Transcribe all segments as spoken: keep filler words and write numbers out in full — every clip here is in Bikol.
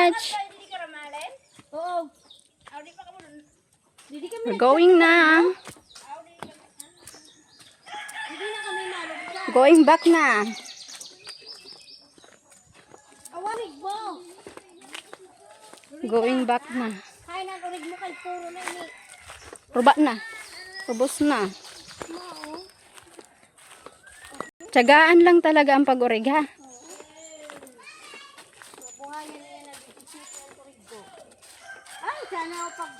Much. Oo. We're going na. Going back na. Awanig mo. Going back na. Kaya na, urig mo kay puro na ini. Ruba na. Ubos na. Mao. Tiyagaan lang talaga ang pag-urig, ha? Mabuhayan na yan, nag-iisip ang urig ko. Ay, sana ako pag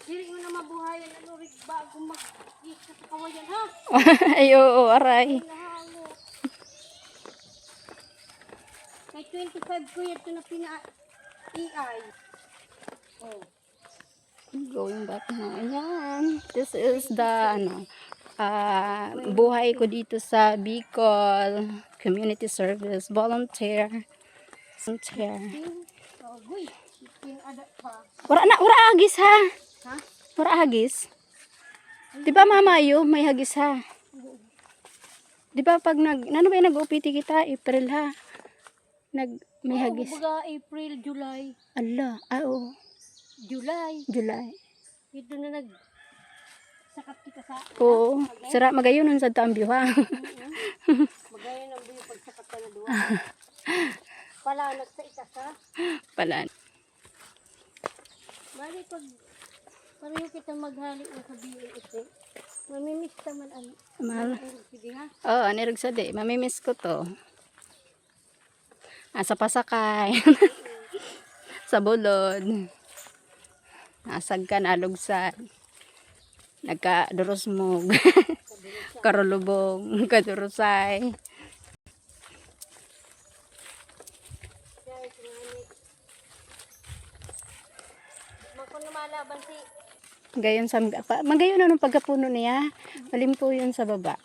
dili mo na mabuhayan ang urig bago mag-ikot sa kawayan, ha? Ay, oo, aray. Nahalo. Kay twenty-five ko yan, ito na pina-, A I. Oh. Going back na. Ayan. This is the, ano, ah, buhay ko dito sa Bicol Community Service. Volunteer. Volunteer. Agoy, pinada pa. Wala na, wala agis ha. Ha? Wala agis. Di ba mamayo, may hagis ha? Di ba pag nag, ano ba yung nag-O P T kita? April ha? Nag, may Oo, hagis. Kumbaga April, July. Ala, ah, oo. July. July. Ito na nag-, sakat kita sa, Oo. Again? Sira, magayon ang sa tambyo, ha? Mm-mm. Magayon ang buyo pag sakat ka na duwa. Pala, nagsa ita sa? Pala. Bali, pag pareho kita maghali na sa B A S, eh, mamimiss ka man ang, Mahal. Ang sige, ha? Oo, nirog sa di. Mamimiss ko to. Asa pasakay. Sa bulod. Asag ka, nalugsad. Nagkadurusmog. Karulubong. Kadurusay. Makon lumalaban si Gayon sa, pa, magayon anong pagkapuno niya. Malimpo yun sa baba.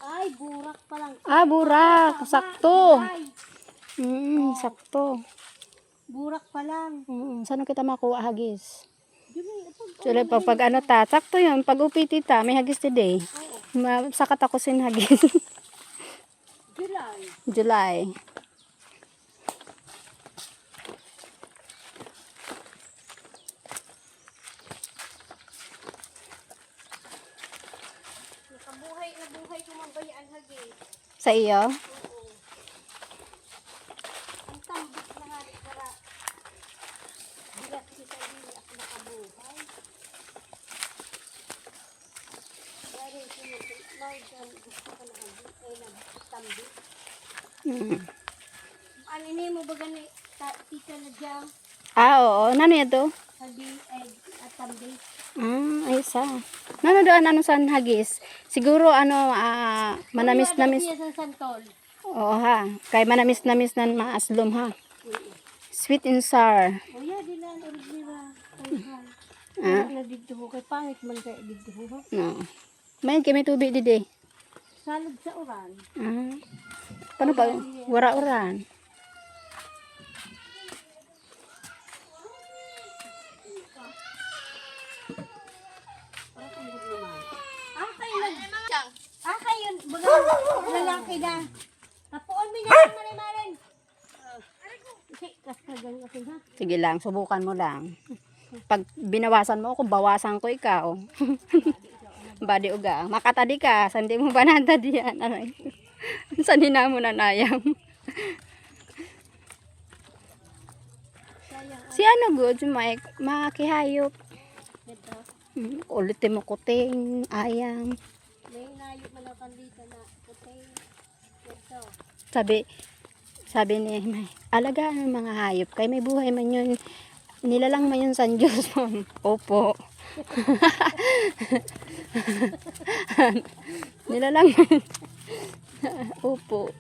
Ay, burak pa lang. Ah, burak. Tama. Sakto. Ay. Mm, Oh. Sakto. Burak pa lang. Mm, saan kita makuha hagis? Yun eh, pag Actually, ano pag, yun? Pag ano ta, sakto yun. Pag O P T ta, may hagis today. Oo. Ma-, sakat ako sin hagis. July. July. Nakabuhay na buhay ko man ba yan, hagi? Sa iyo? Oo. Ang tambik na nga, para bilat ko sa hindi ako nakabuhay. Pare, sino, mag-, ano, gusto ko na hagi, ay, nagtambi. Mm. Ano ini mo ba gani, ta-, tika na dyan? Ah, oo. Nano yan to? Hagi, ay, at tambi. Ah, ay, sa. Nano doon, ano, san hagis? Siguro, ano, ah, manamis-namis. Ano, hagi niya sa santol? Oo, ha. Kay manamis-namis na maaslom, ha. Mm. Sweet and sour. Oh, yeah, di na, ano, di ba? Ay, ha. Ah. Wala na dito ho. Kay pangit man kaya dito ho, ha? No. Mayan kay may tubig didi. Salog sa uran. Ah. Paano pa? Uran, yeah. Wara uran. Para kang good naman. Ah, kayo nag-, ah, kayo, baga, lalaki na. Tapuan mo yan, Mare Maren. Kasi, kaskagan kasi, ha? Sige lang, subukan mo lang. Pag binawasan mo ako, bawasan ko ikaw. Badi uga. Makatadi ka, sa hindi mo ba natadi yan? Aray. Sa ninamon ang ayam. Si ano, good, si Mike, makihayop. Ito. Mm, ulit mo kuting, ayam. May hinayop man ako dito na kuting. Ito. Sabi, sabi ni May, "Alagaan ang mga hayop, kay may buhay man yun. Nilalang man yun sa Diyos." Opo. Nilalang man. Opo.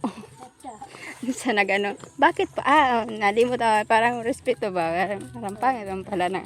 Sa nagano, bakit pa? Ah, oh, nalimot ako. Parang respeto ba? Parang, parang pangit ang pala na.